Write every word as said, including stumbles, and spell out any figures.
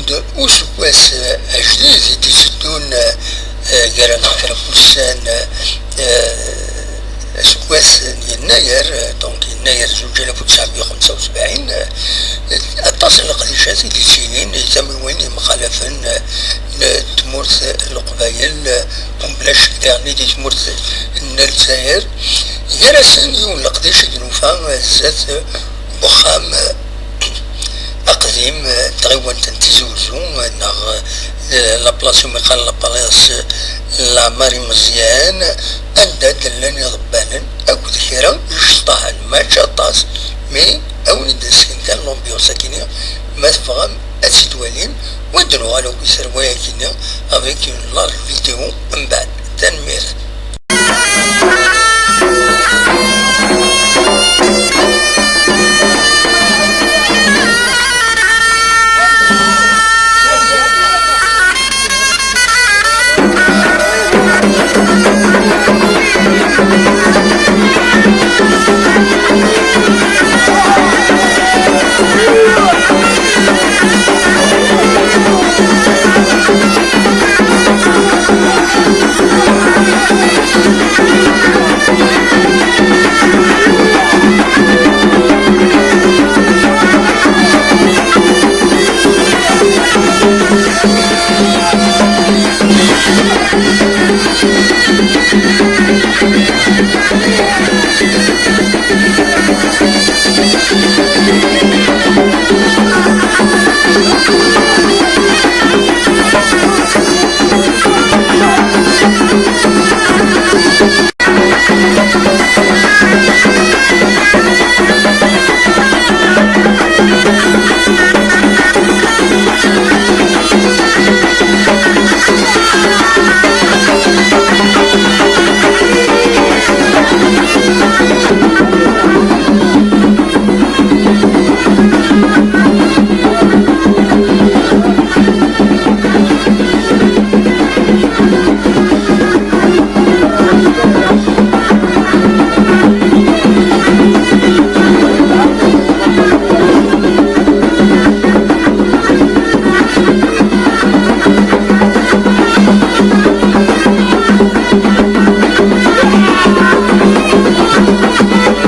Useggas ajdid i d-iteddun, eh, gar-aneɣ kra n wussan, eh, aseggas n yennayer, eh, donc yennayer zuǧ alaf u tesɛemya u xemsa u sebɛin, eh, aṭas n leqdicat i d-yettilin i tamiwin yemxalafen, eh, n tmurt n Leqbayel, eh, mebla ccek daɣen i di tmurt n Lezzayer. Gar-asen yiwen n leqdic i d-nufa, eh, zdat, eh, uxxam, eh, aqdim, eh, tɣiwant n Tizi Uzzu, eh, neɣ, eh, la place umi qqaren la place, eh, Lamer Imeẓyan, anda d-llan iḍebbalen akked kra n yiceṭṭaḥen, mačči aṭas, mais a wen-id-nesken kan l'ambiance akini, ma tebɣam ad tt-id-twalim, wa d-nuɣal akk iserway akini avec une large vidéo mbeɛd. Tanemmirt.